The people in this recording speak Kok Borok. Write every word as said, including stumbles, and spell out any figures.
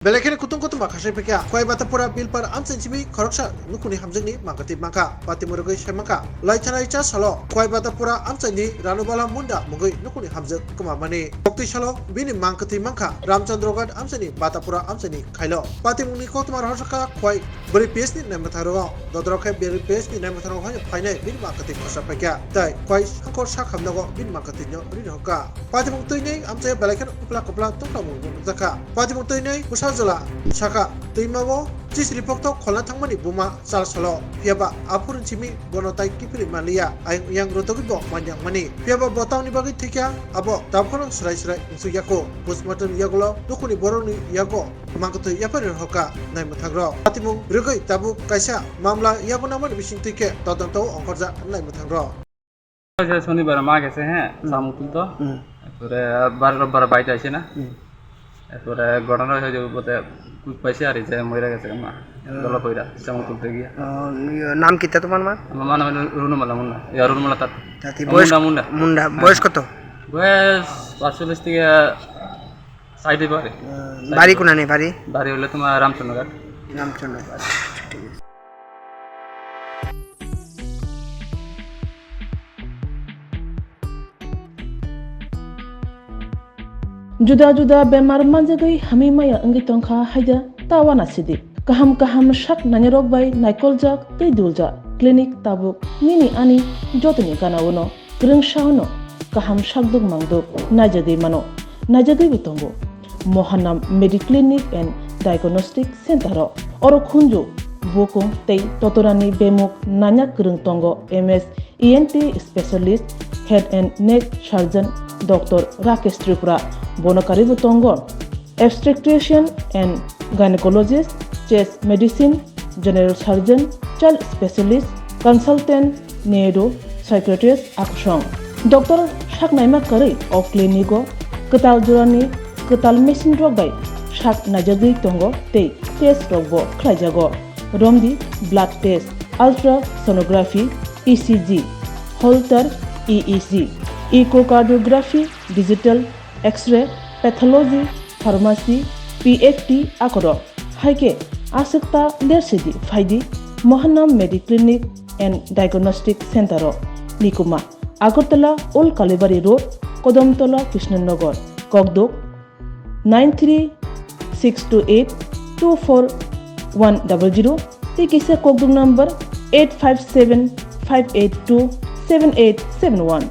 Belai kheno kutung kutung ba khasai phaikha, Khwai Batapura Bilpar amchaini simi khoroksa nukhungni hamjakni mangkatwi mankha. Patimung rwgwi sai mankha, lai thanai cha salo Khwai Batapura amchaini Ranubala Munda mungwi nukhungni hamjak kwmamani. Koktwi salo bini mangkatwi mankha Ramchandra Ghat amchaini Batapura amchaini khailo. Patimungni koktwma rohor sakha Khwai bwrwi P S ni naimwthang rwgo. Dodrok khe bwrwi P S ni naimwthang rwgo hai phainai bini mangkatwi khorsa phaikha. Tai Khwai sangkor sak hamjakgo bini mangkatwi no ri rohorkha. Patimung twi nai amchai belai kheno kupla kupla tongthokmung nukjakha. Patimung twi nai bwsa jwla sakha, twima o chisri poktok kholna thangmani buma chal salo. Phiya ba aphuru simi bono tai kiphilwi manliya, ayang yang rwtogwi bo manyang mani. Phiya ba bo tamni bagwi thwikha, abo tabukno swrai swrai wngsuk yako. Postmortem yagulo nukhungni borokni yago mangkatwi yaphari rohorkha naimwthang rok. Patimung rwgwi tabuk kaisa mamla yago nangmani bisingtwi khe todonto ongkhorjak naimwthang rok. সে শনিবার মা গেছে, হ্যাঁ, হুম। চামুক তুলতো। হুম। এরপরে বার রোববার বাড়িতে আসে না। হুম। এরপরে ঘটনা হয়েছে বলতে কুক পাইছে আর এই যে মরে গেছে মা। হুম। দলা কইরা চামুক তুলতে গিয়া। ও, ইয়ে, নাম কিতা তোমার মা? আমার মা নাম হলো রুনুমালা মুন্ডা। ইয়া, রুনুমালা তাঁতি। তাঁতি, মুন্ডা, বয়স মুন্ডা। মুন্ডা, হ্যাঁ। বয়স কত? বয়স পাঁচচল্লিশ থেকে ষাট হইতে পারে। হুম, বাড়ি কোনানে বাড়ি? বাড়ি হলো তোমার রামচন্দ্রঘাট। রামচন্দ্রঘাট, আচ্ছা, ঠিক আছে। Juda juda bemar manjagwi hamwi maya wngwi tongkha haida ta uanasidi. Kaham kaham sak nainarok bai naikoljak tei duljak clinic tabuk nini ani jotoni gana-o no kwrwngsa-o no kaham sakduk mangduk naijagwi mano, naijagwibo tongo. Mohanam Mediclinic and Diagnostic Center-o oro khunju, bukung tei totorani bemuk nanya kwrwng tongo M S E N T specialist, head and neck surgeon Doctor Rakesh Tripura, bono karwibo tongo obstetrician and gynecologist, chest medicine, general surgeon, child specialist, consultant, neuro psychiatrist akusong. Doctor saknaima karwi o clinic-o kwtal jorani kwtal machine rok bai sak naijagwi tongo tei test rokbo khlaijago. Romdi blood test, ultrasonography, E C G, Holter E E G, echocardiography, digital X-ray, pathology, pharmacy, P F T akorok. Hai khe aswk ta lersidi phaidi Mohanam Mediclinic and Diagnostic Center-o. Nikuma, Agartala Old Kalibari Road, Kodamtola Krishnanagar, Kokduk nine three six two eight two four one double zero, tei kisa kokduk number eight five seven five eight two seven eight seven one.